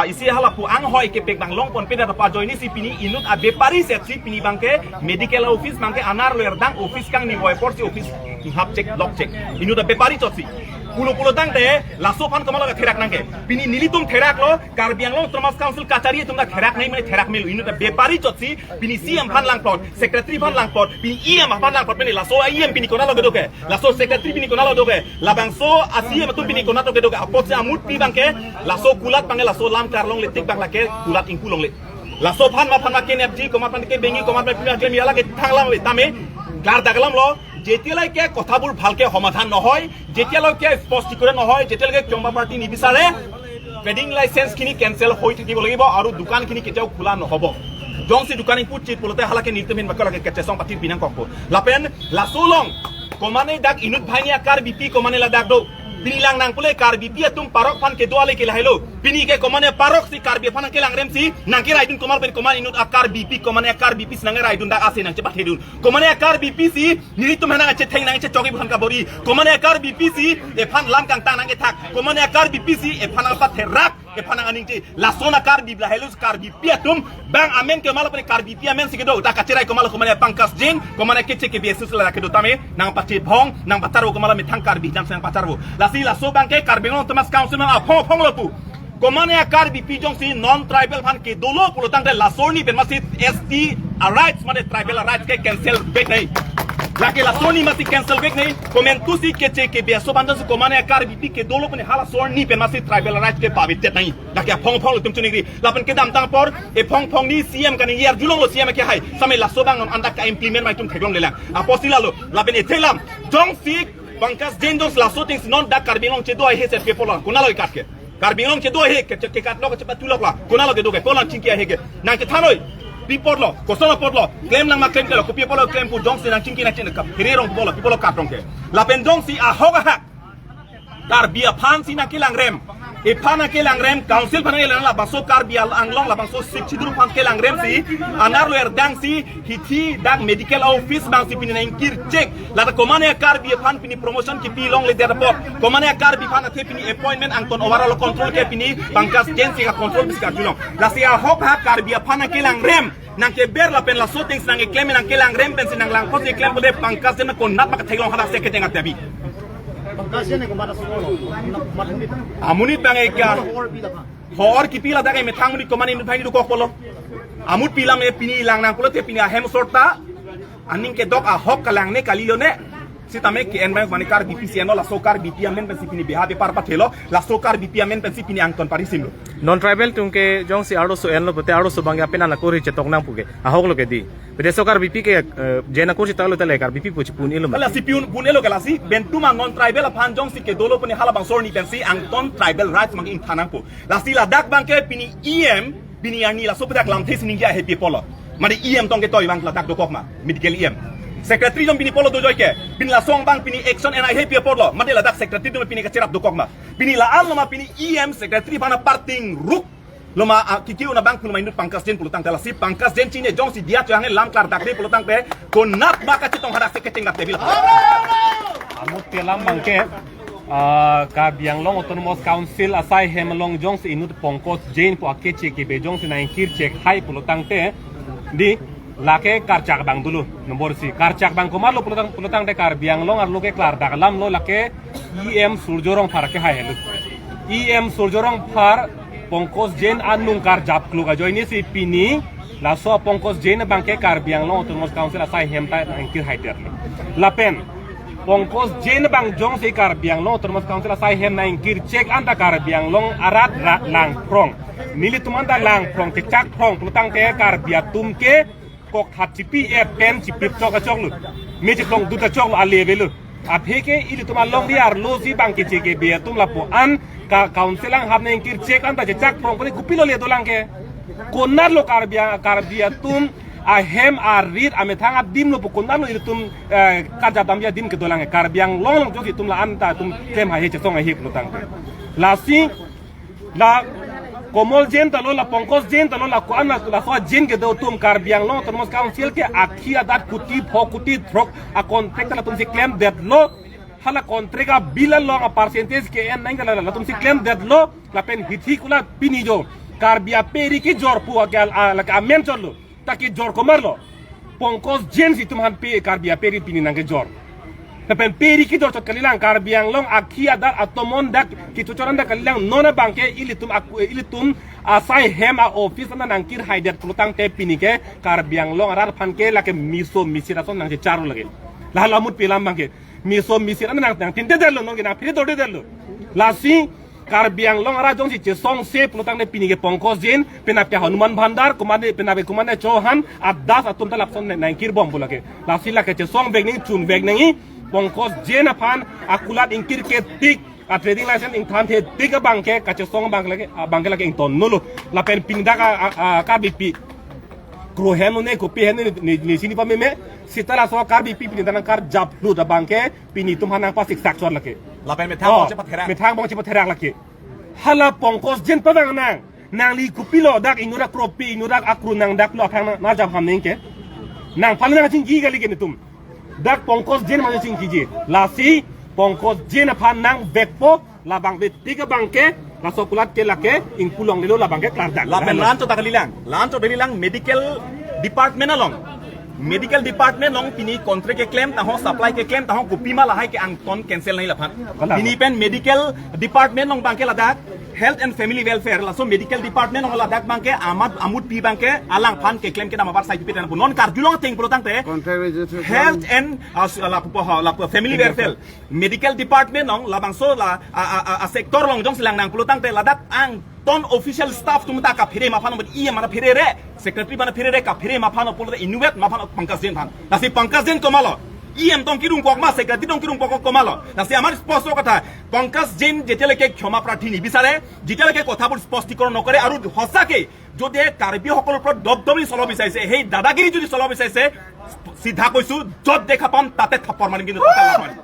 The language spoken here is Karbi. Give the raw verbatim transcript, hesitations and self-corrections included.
Isi halapu anghoi kepek bang longpon peda ta ajoine si pini inut abepari setsi pini bangke medical office bangke anerlo erdang office kangni voi apotsi office hap chek lok chek. Inut abepari chotsi. Pulo pulo tangte laso aphan komatlo therak nangke. Pini nelitum theraklo, Karbi Anglong Autonomous Council kachari atum ta therak nangji mane therak melo. Inut abepari chotsi pini C M aphan langplot, secretary aphan langplot, pini E M aphan langplot, pini laso E M pini konatlo kedo ke, laso secretary pini konatlo do ke, labangso a C M atum pini konatlo kedo ke, apotsi amutpi bangke, laso kulat bangke, laso lam karlongle tik bang lake, kulat ingpu longle. Laso aphan ma aphan ma kenepji, komat aphan ke bengi, komat aphan pini aklem yala ke thanglamle, tame, klardak alamlo, যেতিয়ালৈকে কথাবোৰ ভালকে সমাধান নহয়, যেতিয়ালৈকে স্পষ্টীকৰণ নহয়, যেতিয়ালৈকে কিয়মবা পাৰ্টি নিবিচাৰে, ট্ৰেডিং লাইচেন্স খিনি কেঞ্চেল হৈ থাকিব লাগিব আৰু দোকান খিনি কেতিয়াও খোলা নহ'ব। Jongsi দোকান ingpu chit pulote halake nelitum ahin bak lake kechesong pathir pi nangkokpo. Lapen laso along komane dak inut banghini a-Karbipi komane ladak do. Pini lang nang pule Karbipi atum parok aphan kedo ale ke lahelo. Pini ke komane parok si Karbi aphan nangkelangrem si nangkeraidun komat pen komat inut a-Karbipi komane a-Karbipi si nangkeraidun dak ase nangchepathedun. Komane a-Karbipi si nelitum aphan nangchetheng nangchechok-i aphan kabor-i. Komane a-Karbipi si ephan lam kangtang nangkethak. Komane a-Karbipi si ephan nangpatherak, ephan nanganingje. Lason a-Karbi lahelo Karbipi atum bang amen ke komatlo pene Karbipi amen si kedo. Ta kacherai komatlo komane Pankaj Jain, komane keche ke B S S la kedo tame nangpachebhong, nangpacharvo komatlo methang Karbi jam si nangpacharvo. Lasi laso bangke Karbi Anglong Autonomous Council nang aphong aphong lo pu. Komane a-Karbipi jongsi non-tribal aphan kedolo pulo tangte laso arni pen masi S T a-rights mane tribal a-rights ke cancel back nangji. Lake laso arni masi cancel back nangji. Komantu si keche ke B S S aphan jongsi komane a-Karbipi kedolo pene halaso arni pen masi tribal a-rights ke pavitet nangji. Lake aphong aphong lo itum choningri. Lapen kedamtang apor ephong aphong ni C M kaningje arjulonglo C M ke hai. Same laso bang non anta ka-implement ma itum theklonglelang. Apotsi lalo. Lapen ethelam. Jongsi Pankaj Jain jongsi laso ateng si non dak Karbi Anglong chedo ahe set ke pulo. Konatlo ikat ke. Karbi Anglong chedo ahe ke, ke, kekatlok kechepatulok la. Konatlo kedo ke, pulang chingki ahe ke. Nangkethan noi. Pi apotlo, koson apotlo. Klem nang ma klem kelo, kopi apotlo klem pu jongsi nangchingki nangchingki kap. Hirerong pulo, pi pulo kaprong ke. Lapen jongsi ahok ahak Karbi aphan si nangkelangrem. Ephan nangkelangrem, council aphan nangkelangrem, labangso Karbi Anglong, labangso Sixth Schedule aphan kelangrem si, anerlo erdang si, hithi dak medical office bang si pini nangkirchek. Lata komane a-Karbi aphan pini promotion kipi longledet apot. Komane a-Karbi aphan athe pini appointment angton overall control ke pini Pankaj Jain si ka-control pisi karjulong. Lasi ahok ha Karbi aphan nangkelangrem. Nangkeber lapen laso ateng si nangkeklem nangkelangrem pensi nanglang apotsi klem pulote Pankaj Jain konat ma katheklong hadak se kecheng atebi. Pankaj Jain ko mata solo. Amonit bang eka. Hor kipi ladak emethang monit komane inut banghini dokok pulo. Amutpi lam e pini lang nang pulote pini ahem sorta. Aning kedok ahok kalang ne kalilo ne. Sitame ke-en bang mane Karbipi si enlo laso Karbipi amen pensi pini beha bepar pathelo. Laso Karbipi amen pensi pini angton parisimlo. Non-tribal atum ke jongsi arloso enlo pulote arloso bang ya pena na kori chetok nang pu ke. Ahok lo ke di. Pede so Karbipi ke, eh, Jain akur si talo tale Karbipi pu chipun elo ma. Lasi pun pun elo ke lasi. Bentu ma non-tribal aphan jongsi kedolo pene halabangso arni pensi angton tribal rights mang ingthan nangpo. Lasi ladak bangke pini E M, pini arni laso pedak lamthe si ningje ahe pi apotlo. Mane E M tong ketoi bang ladak dokok ma, medical E M. Secretary jong pini pulo dojoi ke, pini lason bang pini action en ahe pi apotlo. Mane ladak secretary jong pini kacherap dokok ma. Pini la-an lo ma pini E M secretary aphan parting ruk. Lo ma, ah, kiki una bang pun ma inut Pankaj Jain pulo tangte lasi Pankaj Jain chine jongsi diya chohang lam klardak de pulo tangte konat ma kachetong hadak se kecheng dak tebil. Amutpi alam bangke, ah, Karbi Anglong Autonomous Council asai hem along jongsi inut Pankaj Jain pu akeche kebe jongsi nangkirchek hai pulo tangte di lake karchak bang dulu nombor si karchak bang komatlo pulo tang pulo tangte Karbi Anglong arlo ke klardak alam lo lake E M Surjya Rongphar ke hai helo. E M Surjya Rongphar Pankaj Jain anung karjap kluk ajoine si pini laso Pankaj Jain bangke Karbi Anglong Autonomous Council asai hem ta nangkir haidet. Lapen Pankaj Jain bang jongsi Karbi Anglong Autonomous Council asai hem nangkirchek anta Karbi Anglong arat ra langphrong. Nelitum anta langphrong, kechak phrong pulo tangte Karbi atum ke Kok hat chipi e pen chipip chok achok lo. Me chiplong dut achok lo, ale avelo. Aphi ke ilitum alongri arlo si bang keche kebe atum lapu-an ka council anghap nangkir chek anta chechak prong pari kopilo le dolang ke. Konatlo Karbi, Karbi atum ahem arit amethang adim lo pu konatlo ilitum, eh, kajadam adim kedolang ke. Karbi Anglong along jongsi itum la-an ta itum klem haihe, chesong haihe pulotangte. Lasi la Komol Jain ta lo, la Pankaj Jain ta lo, la ko-an la, laso Jain kedo atum Karbi Anglong Autonomous Council ke akhi adat kuti pho kuti throk a contract ta latum si klemdetlo. Hala contract a bill along a percentage ke-en nang ta la, latum si klemdetlo. Lapen hithi kulat pini jo Karbi ape ri kejor pu ake al-, a, lake amen chotlo. Ta kejor komatlo? Pankaj Jain si itum aphan pe Karbi ape ri pini nangkejor. Lapen pe ri kejor chot kalilang, Karbi Anglong akhi adat atomon dak kechochor an dak kalilang, non abang ke ilitum ak-, ilitum asai hem a office an nangkir haidet pulotangte pini ke Karbi Anglong arat aphan ke lake meso mesir ason nangchechar lake. La lamut pilam abang ke meso mesir an nang, nangtindedetlo, non ke nangphiredordedetlo. Lasi Karbi Anglong arat jongsi chesongse pulotangte pini ke Pankaj Jain, penap ke Hanuman Bhandar, komane, penap ke komane Chauhan, adas atum ta lapuson nang, nangkirbom pu lake. Lasi lake chesongvek nangji, chunvek nangji, Pankaj Jain aphan akulat ingkir ke tik, a trading license ingthan the tik abang ke, kachesong abang lake, abang ke lake ingtonlo. Lapen pini dak a, a, a, Karbipi krohem lo ne kopi hem ne, ne, ne sini pameme, seta laso Karbipi pini ta nangkarjap lut abang ke, pini itum aphan nangpasiksak chot lake. Lapen methang Oh, bong chepatherak. Methang bong chepatherak lake. Hala Pankaj Jain pavang nang. Nangli kopilo dak inut akropi, inut ak akru nang dak lo aphan nang, nangjarham nang ke. Nangphan nangchingki kali ke netum. Dak Pankaj Jain ma chingkiji. Lasi Pankaj Jain aphan nangvekpo, labang ve tik abang ke, laso kulat ke lake ingpu longlelo, labang ke klardak. Lapen Halo. La-anchot ta kalilang. La-anchot ta kalilang medical department along. Medical department along pini contract keklem ta ho, supply keklem ta ho, kopima lahai ke angton cancel nangji laphan. Kalang. Pini pen medical department along abang ke ladak Health and Family Welfare, laso medical department along ladak abang ke amat amut pi abang ke alangphan keklem kedam abar sai pipi tan pu non karjulong ateng pulotangte. Contract registration. Health and, uh, lapu, lapu Family Family Welfare. Welfare. Medical department along labangso la a, a, a, a sector along jongsi lang nang pulotangte ladak angton official staff atum ta kaphere ma aphan, E M aphan pherere, secretary aphan pherere, kaphere ma aphan pulote inutvet ma aphan, Pankaj Jain aphan. Lasi Pankaj Jain komatlo? E M tong kirungkok ma, secretary tong kirungkok komatlo? Lasi amar sposto kotha, Pankaj Jain jetileke khoma prarthi nibisare, jetileke kothabur spostikorn nokore, aru hosake jodi Karbi সকলৰ ওপৰত দপদপনি চলাব বিচাৰিছে, সেই দাদাগিৰি যদি চলাব বিচাৰিছে, চিধা কৈছো, য'ত দেখা পাম তাতে থাপৰ মাৰিম, কিন্তু তাতে নামাৰিম।